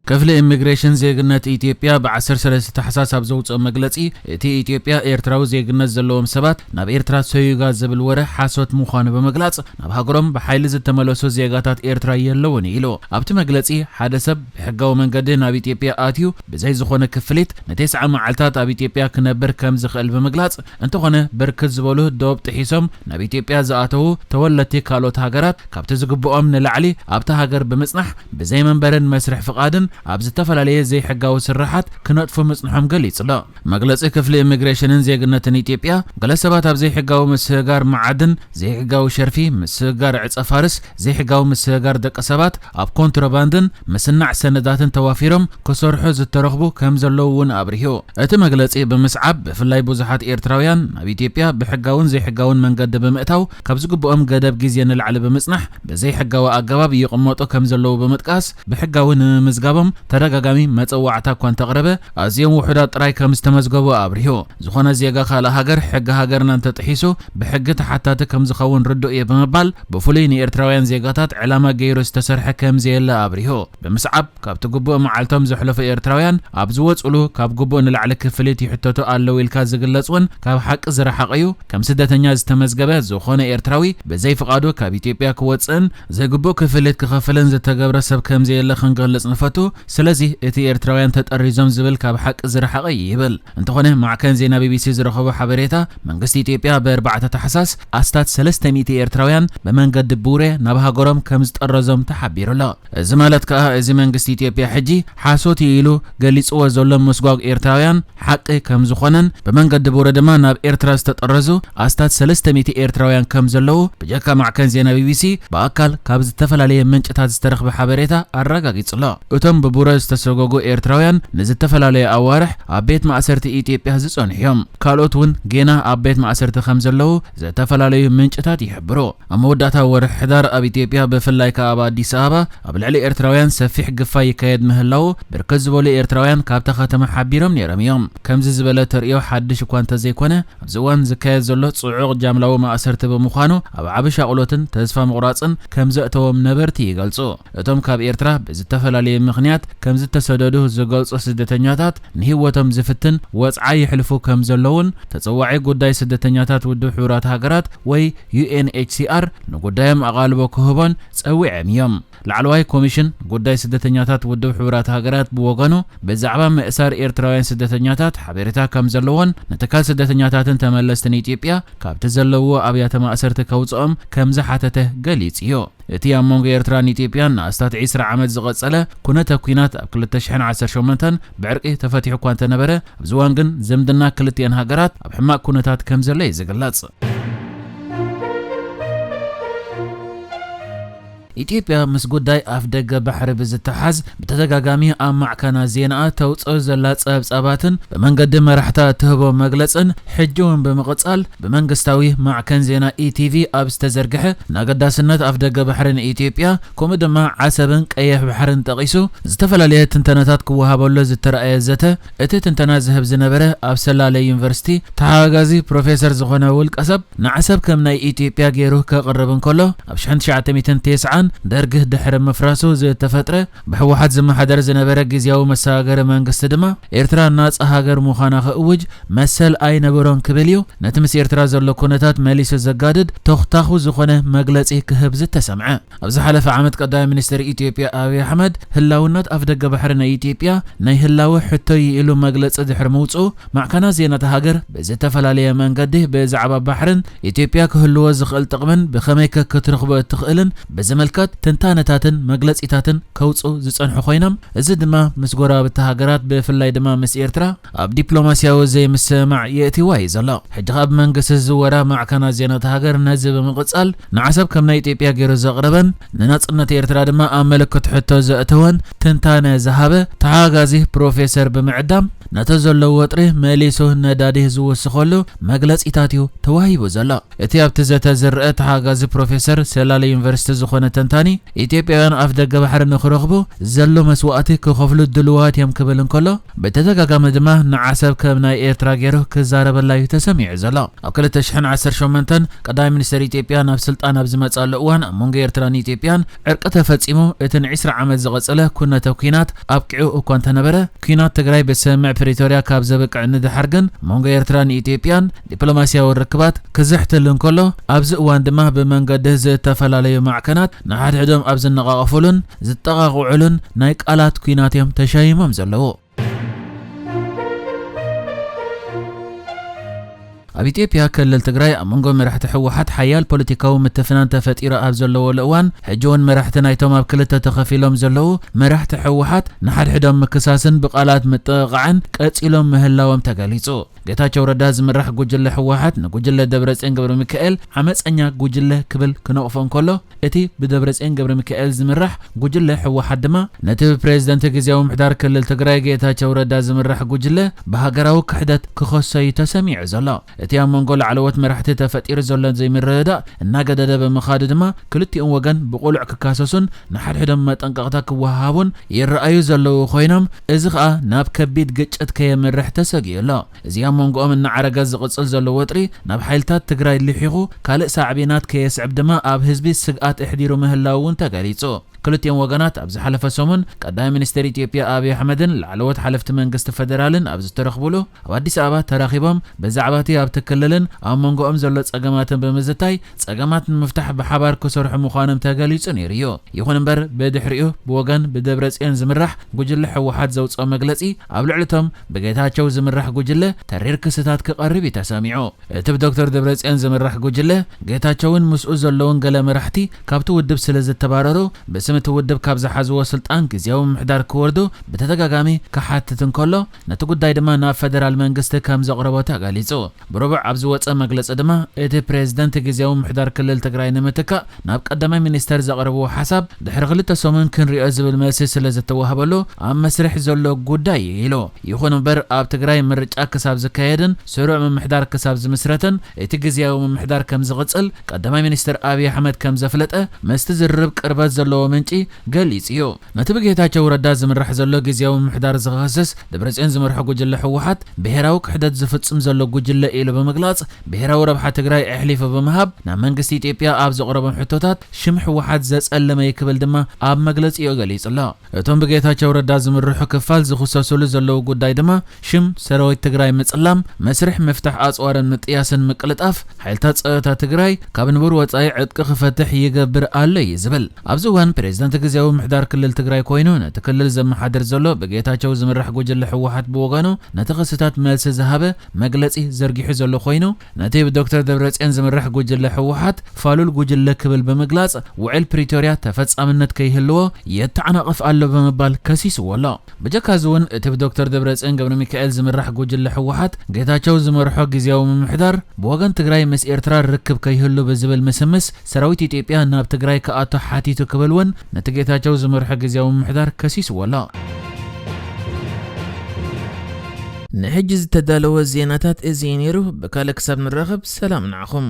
ክፍሊ ኢሚግሬሽን ዜግነት ኢትዮጵያ ብ ዓሰርተ ሰለስተ ታሕሳስ ኣብ ዘውፅኦ መግለፂ፣ እቲ ኢትዮጵያ ኤርትራዊ ዜግነት ዘለዎም ሰባት ናብ ኤርትራ ሰዩጋ ዝብል ወረ ሓሶት ምዃኑ ብምግላፅ፣ ናብ ሃገሮም ብሓይሊ ዝተመለሱ ዜጋታት ኤርትራ የለውን ኢሉ። ኣብቲ መግለፂ፣ ሓደ ሰብ ብሕጋዊ መንገዲ ናብ ኢትዮጵያ ኣትዩ ብዘይ ዝኾነ ክፍሊት ንተስዓ መዓልታት ኣብ ኢትዮጵያ ክነብር ከም ዝኽእል ብምግላፅ፣ እንተኾነ ብርክት ዝበሉ ዶብ ጥሒሶም ናብ ኢትዮጵያ ዝኣተዉ ተወለድቲ ካልኦት ሃገራት ካብቲ ዝግብኦም ንላዕሊ ኣብታ ሃገር ብምጽናሕ ብዘይ መንበርን መስርሕ ፍቓድን ኣብ ዝተፈላለየ ዘይሕጋዊ ስራሓት ክነጥፉ ምጽንሖም ገሊጹ ኣሎ። መግለጺ ክፍሊ ኢሚግሬሽንን ዜግነትን ኢትዮጵያ፣ ገለ ሰባት ኣብ ዘይሕጋዊ ምስግጋር መዓድን፣ ዘይሕጋዊ ሸርፊ፣ ምስግጋር ዕጸ ፋርስ፣ ዘይሕጋዊ ምስግጋር ደቂ ሰባት፣ ኣብ ኮንትሮባንድን ምስናዕ ሰነዳትን ተዋፊሮም ክሰርሑ ዝተረኽቡ ከም ዘለዉ እውን ኣብሪሁ። እቲ መግለጺ ብምስዓብ፣ ብፍላይ ብዙሓት ኤርትራውያን ናብ ኢትዮጵያ ብሕጋውን ዘይሕጋውን መንገዲ ብምእታው፣ ካብ ዝግብኦም ገደብ ግዜ ንላዕሊ ብምጽናሕ፣ ብዘይሕጋዊ ኣገባብ ይቕመጡ ከም ዘለዉ ብምጥቃስ፣ ብሕጋዊ ንምምዝጋቦም ተደጋጋሚ መጸዋዕታ እኳ እንተቕረበ፣ ኣዝዮም ውሑዳት ጥራይ ከም ዝተመዝገቡ ኣብሪሁ። ዝኾነ ዜጋ ካልእ ሃገር ሕጊ ሃገርና እንተጥሒሱ፣ ብሕጊ ተሓታቲ ከም ዝኸውን ርዱእ እዩ ብምባል፣ ብፍሉይ ንኤርትራውያን ዜጋታት ዕላማ ገይሩ ዝተሰርሐ ከም ዘየለ ኣብሪሁ። ብምስዓብ፣ ካብቲ ግቡእ መዓልቶም ዘሕለፉ ኤርትራውያን ኣብ ዝወጽሉ ካብ ግቡእ ንላዕሊ ክፍሊት ይሕተቱ ኣለዉ ኢልካ ዝግለጽ እውን ካብ ሓቂ ዝረሓቐ እዩ። ከም ስደተኛ ዝተመዝገበ ዝኾነ ኤርትራዊ ብዘይ ፍቓዱ ካብ ኢትዮጵያ ክወጽእን ዘይግቡእ ክፍሊት ክኸፍልን ዝተገብረ ሰብ ከም ዘየለ ክንገልጽ ንፈቱ። ስለዚ እቲ ኤርትራውያን ተጠሪዞም ዝብል ካብ ሓቂ ዝረሓቐ እዩ ይብል። እንተኾነ ማዕከን ዜና ቢቢሲ ዝረኸቦ ሓበሬታ መንግስቲ ኢትዮጵያ ብኣርባዕተ ታሕሳስ ኣስታት ሰለስተ ሚእቲ ኤርትራውያን ብመንገዲ ቡሬ ናብ ሃገሮም ከም ዝጠረዞም ተሓቢሩ ኣሎ። እዚ ማለት ከኣ፣ እዚ መንግስቲ ኢትዮጵያ ሕጂ ሓሶት እዩ ኢሉ ገሊጽዎ ዘሎ ምስጓግ ኤርትራውያን ሓቂ ከም ዝኾነን፣ ብመንገዲ ቡረ ድማ ናብ ኤርትራ ዝተጠረዙ ኣስታት ሰለስተ ሚእቲ ኤርትራውያን ከም ዘለዉ፣ ብጀካ ማዕከን ዜና ቢቢሲ ብኣካል ካብ ዝተፈላለየ ምንጭታት ዝተረኽበ ሓበሬታ ኣረጋጊጹ ኣሎ። እቶም ብቡረ ዝተሰጎጉ ኤርትራውያን ንዝተፈላለየ ኣዋርሕ ኣብ ቤት ማእሰርቲ ኢትዮጵያ ዝጸንሑ እዮም። ካልኦት እውን ጌና ኣብ ቤት ማእሰርቲ ከም ዘለዉ ዝተፈላለዩ ምንጭታት ይሕብሩ። ኣብ መወዳእታ ወርሒ ሕዳር ኣብ ኢትዮጵያ፣ ብፍላይ ከኣ ኣብ ኣዲስ ኣበባ፣ ኣብ ልዕሊ ኤርትራውያን ሰፊሕ ግፋ ይካየድ ምህላዉ፣ ብርክት ዝበሉ ኤርትራውያን ካብታ ከተማ ሓቢሮም ነይሮም እዮም። ከምዚ ዝበለ ተርእዮ ሓድሽ እኳ እንተዘይኮነ፣ ኣብዚ እዋን ዝካየድ ዘሎ ጽዑቕ ጃምላዊ ማእሰርቲ ብምዃኑ፣ ኣብ ዓቢ ሻቕሎትን ተስፋ ምቑራጽን ከም ዘእተዎም ነበርቲ ይገልጹ። እቶም ካብ ኤርትራ ብዝተፈላለየ ምኽንያት ከም ዝተሰደዱ ዝገልጹ ስደተኛታት፣ ንህይወቶም ዝፍትን ወጽዓ የሕልፉ ከም ዘለዉን፣ ተጸዋዒ ጉዳይ ስደተኛታት ውድብ ሕቡራት ሃገራት ወይ ዩ ኤን ኤች ሲ ኣር ንጉዳዮም ኣቓልቦ ክህቦን ጸዊዖም እዮም። ላዕለዋይ ኮሚሽን ጉዳይ ስደተኛታት ውድብ ሕቡራት ሃገራት ብወገኑ፣ ብዛዕባ ምእሳር ኤርትራውያን ስደተኛታት ሓበሬታ ከም ዘለዎን፣ ንትካል ስደተኛታትን ተመለስትን ኢትዮጵያ ካብቲ ዘለውዎ ኣብያተ ማእሰርቲ ከውጽኦም ከም ዝሓተተ ገሊጹ እዩ። እቲ ኣብ መንጎ ኤርትራን ኢትዮጵያን ንኣስታት ዕስራ ዓመት ዝቐጸለ ኩነተ ኲናት ኣብ ክልተ ሽሕን ዓሰርተ ሸሞንተን ብዕርቂ ተፈቲሑ እኳ እንተነበረ፣ ኣብዚ እዋን ግን ዝምድና ክልቲአን ሃገራት ኣብ ሕማቕ ኩነታት ከም ዘሎ እዩ ዝግለጽ። ኢትዮጵያ ምስ ጉዳይ ኣፍ ደገ ባሕሪ ብዝተሓዝ ብተደጋጋሚ ኣብ ማዕከናት ዜናኣ ተውጽኦ ዘላ ጸብጻባትን ብመንገዲ መራሕታ እትህቦ መግለጽን ሕጂ እውን ብምቕጻል ብመንግስታዊ ማዕከን ዜና ኢ ቲ ቪ ኣብ ዝተዘርግሐ ንኣገዳስነት ኣፍ ደገ ባሕሪ ንኢትዮጵያ ከምኡ ድማ ዓሰብን ቀይሕ ባሕርን ጠቒሱ ዝተፈላለየ ትንተናታት ክወሃበሉ ዝተረኣየ ዘተ፣ እቲ ትንተና ዝህብ ዝነበረ ኣብ ሰላሌ ዩኒቨርሲቲ ተሓጋጋዚ ፕሮፌሰር ዝኾነ ውልቀ ሰብ ንዓሰብ ከም ናይ ኢትዮጵያ ገይሩ ከቕርብ እንከሎ፣ ኣብ ሽሕን ትሽዓተ ሚእትን ተስዓን ደርጊ ድሕሪ ምፍራሱ ዝተፈጥረ ብህወሓት ዝመሓደር ዝነበረ ግዝያዊ መሰጋገሪ መንግስቲ ድማ ኤርትራ ናጻ ሃገር ምዃና ክእውጅ መሰል ኣይነበሮን ክብል እዩ ነቲ ምስ ኤርትራ ዘሎ ኩነታት መሊሱ ዘጋድድ ተኹታኹ ዝኾነ መግለጺ ክህብ ዝተሰምዐ። ኣብ ዝሓለፈ ዓመት ቀዳማይ ሚኒስትር ኢትዮጵያ ኣብይ ኣሕመድ ህላውነት ኣፍ ደገ ባሕሪ ናይ ኢትዮጵያ ናይ ህላወ ሕቶ እዩ ኢሉ መግለጺ ድሕሪ ምውጽኡ፣ ማዕከናት ዜና እታ ሃገር ብዝተፈላለየ መንገዲ ብዛዕባ ባሕርን ኢትዮጵያ ክህልዎ ዝኽእል ጥቕምን ብኸመይ ከ ክትረኽቦ እትኽእልን ብዝምልከት ትንታነታትን መግለጺታትን ከውጽኡ ዝጸንሑ ኮይኖም፣ እዚ ድማ ምስ ጎረባብቲ ሃገራት ብፍላይ ድማ ምስ ኤርትራ ኣብ ዲፕሎማስያዊ ዘይምስምማዕ የእትዋ እዩ ዘሎ። ሕጂ ከኣ ብመንግስቲ ዝዝወራ ማዕከናት ዜና እታ ሃገር ነዚ ብምቕጻል ንዓሰብ ከም ናይ ኢትዮጵያ ገይሩ ዘቕረበን ንናጽነት ኤርትራ ድማ ኣብ ምልክት ሕቶ ዘእተወን ትንታነ ዝሃበ ተሓጋጋዚ ፕሮፌሰር ብምዕዳም ነቲ ዘሎ ወጥሪ መሊሱ ነዳዲ ዝውስኸሉ መግለጺታት እዩ ተዋሂቡ ዘሎ። እቲ ኣብቲ ዘተ ዝረአ ተሓጋጋዚ ፕሮፌሰር ሰላሌ ዩኒቨርሲቲ ዝኾነ ትንታኒ፣ ኢትዮጵያውያን ኣፍ ደገ ባሕሪ ንክረኽቡ ዘሎ መስዋእቲ ክኸፍሉ ድልዋት እዮም ክብል እንከሎ፣ ብተደጋጋሚ ድማ ንዓሰብ ከም ናይ ኤርትራ ገይሩ ክዛረበላ እዩ ተሰሚዑ ዘሎ። ኣብ ክልተ ሽሕን ዓሰርተ ሸሞንተን ቀዳማይ ሚኒስትር ኢትዮጵያ ናብ ስልጣን ኣብ ዝመጽኣሉ እዋን ኣብ መንጎ ኤርትራን ኢትዮጵያን ዕርቂ ተፈጺሙ፣ እቲ ንዒስራ ዓመት ዝቐጸለ ኩነተ ኲናት ኣብቂዑ እኳ እንተነበረ፣ ኲናት ትግራይ ብስምምዕ ፕሪቶርያ ካብ ዘብቅዕ ንድሓር ግን መንጎ ኤርትራን ኢትዮጵያን ዲፕሎማስያዊ ርክባት ክዝሕትል እንከሎ፣ ኣብዚ እዋን ድማ ብመንገዲ ዝተፈላለዩ ማዕከናት ንሓድሕዶም ኣብ ዝነቓቐፉሉን ዝጠቓቕዑሉን ናይ ቃላት ኲናት እዮም ተሻይሞም ዘለዉ። ኣብ ኢትዮጵያ ክልል ትግራይ ኣብ መንጎ መራሕቲ ህወሓት ሓያል ፖለቲካዊ ምትፍናን ተፈጢሩ ኣብ ዘለወሉ እዋን፣ ሕጂ እውን መራሕቲ ናይቶም ኣብ ክልተ ተኸፊሎም ዘለዉ መራሕቲ ህወሓት ንሓድሕዶም ምክሳስን ብቃላት ምጥቕቓዕን ቀጺሎም ምህላዎም ተገሊጹ። ጌታቸው ረዳ ዝምራሕ ጉጅለ ህወሓት ንጉጅለ ደብረጽዮን ገብረ ሚካኤል ዓመፀኛ ጉጅለ ክብል ክነቕፎ እንከሎ፣ እቲ ብደብረጽዮን ገብረ ሚካኤል ዝምራሕ ጉጅለ ህወሓት ድማ ነቲ ብፕሬዝደንት ግዝያዊ ምሕዳር ክልል ትግራይ ጌታቸው ረዳ ዝምራሕ ጉጅለ ብሃገራዊ ክሕደት ክኸሶ እዩ ተሰሚዑ ዘሎ። እቲ ኣብ መንጎ ላዕለዎት መራሕቲ ተፈጢሩ ዘሎ ዘይምርድዳእ እናገደደ ብምኻዱ ድማ ክልቲኦም ወገን ብቕሉዕ ክካሰሱን ንሓድሕዶም መጠንቀቕታ ክወሃሃቡን ይረኣዩ ዘለዉ ኮይኖም፣ እዚ ኸኣ ናብ ከቢድ ግጭት ከየምርሕ ተሰጊኡ ኣሎ። እዚ ኣብ መንጎኦም እናዓረገ ዝቕጽል ዘሎ ወጥሪ ናብ ሓይልታት ትግራይ ልሒኹ ካልእ ሳዕቤናት ከየስዕብ ድማ ኣብ ህዝቢ ስግኣት ኣሕዲሩ ምህላው እውን ተገሊጹ። ክልቲኦም ወገናት ኣብ ዝሓለፈ ሰሙን ቀዳማይ ሚኒስትር ኢትዮጵያ ኣብይ ኣሕመድን ላዕለዎት ሓለፍቲ መንግስቲ ፈደራልን ኣብ ዝተረኽቡሉ ኣብ ኣዲስ ኣበባ ተራኺቦም ብዛዕባ እቲ ኣብቲ ክልልን ኣብ መንጎኦም ዘሎ ጸገማትን ብምዝታይ ጸገማት ንምፍታሕ ብሓባር ክሰርሑ ምዃኖም ተገሊጹ ነይሩ እዩ። ይኹን እምበር ብድሕሪኡ ብወገን ብደብረጽዮን ዝምራሕ ጉጅለ ህወሓት ዘውፅኦ መግለጺ ኣብ ልዕሊ እቶም ብጌታቸው ዝምራሕ ጉጅለ ተሪር ክስታት ክቐርብ እዩ ተሰሚዑ። እቲ ብዶክተር ደብረጽዮን ዝምራሕ ጉጅለ ጌታቸውን ምስኡ ዘለውን ገለ መራሕቲ ካብቲ ውድብ ስለ ዝተባረሩ ብስም እቲ ውድብ ካብ ዝሓዝዎ ስልጣን ግዝያዊ ምምሕዳር ክወርዱ ብተደጋጋሚ ክሓትት እንከሎ ነቲ ጉዳይ ድማ ናብ ፈደራል መንግስቲ ከም ዘቕረቦ ተገሊጹ። ብረቡዕ ኣብ ዝወጸ መግለጺ ድማ እቲ ፕሬዝደንት ግዝያዊ ምምሕዳር ክልል ትግራይ ንምትካእ ናብ ቀዳማይ ሚኒስተር ዘቕረብዎ ሓሳብ ድሕሪ ክልተ ሰሙን ክንሪኦ ዝብል መልሲ ስለ ዝተዋህበሉ ኣብ መስርሕ ዘሎ ጉዳይ እዩ ኢሉ። ይኹን እምበር ኣብ ትግራይ ምርጫ ክሳብ ዝካየድን ስሩዕ ምምሕዳር ክሳብ ዝምስረትን እቲ ግዝያዊ ምምሕዳር ከም ዝቕጽል ቀዳማይ ሚኒስትር ኣብይ ኣሕመድ ከም ዘፍለጠ ምስቲ ዝርርብ ቅርበት ዘለዎ ምንጪ ገሊጹ እዩ። ነቲ ብጌታቸው ረዳ ዝምራሕ ዘሎ ግዝያዊ ምምሕዳር ዝኸስስ ደብረጽዮን ዝመርሖ ጉጅለ ህወሓት ብሄራዊ ክሕደት ዝፍጽም ዘሎ ጉጅለ ኢሉ ብምግላጽ ብሄራዊ ረብሓ ትግራይ ኣሕሊፉ ብምሃብ ናብ መንግስቲ ኢትዮጵያ ኣብ ዘቕረቦም ሕቶታት ሽም ህወሓት ዘጸለመ እዩ ክብል ድማ ኣብ መግለጺኡ ገሊጹ ኣሎ። እቶም ብጌታቸው ረዳ ዝምርሑ ክፋል ዝኽሰሱሉ ዘለዉ ጉዳይ ድማ ሽም ሰራዊት ትግራይ ምጽላም፣ መስርሕ ምፍታሕ ኣጽዋርን ምጥያስን ምቅልጣፍ፣ ሓይልታት ጸጥታ ትግራይ ካብ ንቡር ወጻኢ ዕጥቂ ክፈትሕ ይገብር ኣሎ እዩ ዝብል። ኣብዚ እዋን ፕሬዝዳንት ግዝያዊ ምምሕዳር ክልል ትግራይ ኮይኑ ነቲ ክልል ዘመሓድር ዘሎ ብጌታቸው ዝምራሕ ጉጅለ ህወሓት ብወገኑ ነቲ ክስታት መልሲ ዝሃበ መግለጺ ዘርጊሑ ዘሎ ኮይኑ፣ ነቲ ብዶክተር ደብረጽዮን ዝምራሕ ጉጅለ ህወሓት ፋሉል ጉጅለ ክብል ብምግላጽ ውዕል ፕሪቶርያ ተፈጻምነት ከይህልዎ የተዓናቕፍ ኣሎ ብምባል ከሲስዎ ኣሎ። ብጀካ እዚ እውን እቲ ብዶክተር ደብረጽዮን ገብረ ሚካኤል ዝምራሕ ጉጅለ ህወሓት ጌታቸው ዝመርሖ ግዝያዊ ምምሕዳር ብወገን ትግራይ ምስ ኤርትራ ርክብ ከይህሉ ብዝብል ምስምስ ሰራዊት ኢትዮጵያ ናብ ትግራይ ክኣቱ ሓቲቱ ክብል እውን ነቲ ጌታቸው ዝመርሖ ግዝያዊ ምምሕዳር ከሲስዎ ኣሎ። ንሕጂ ዝተዳለወ ዜናታት እዚ እዩ ነይሩ። ብካልእ ክሳብ ንራኸብ ሰላም ንዓኹም።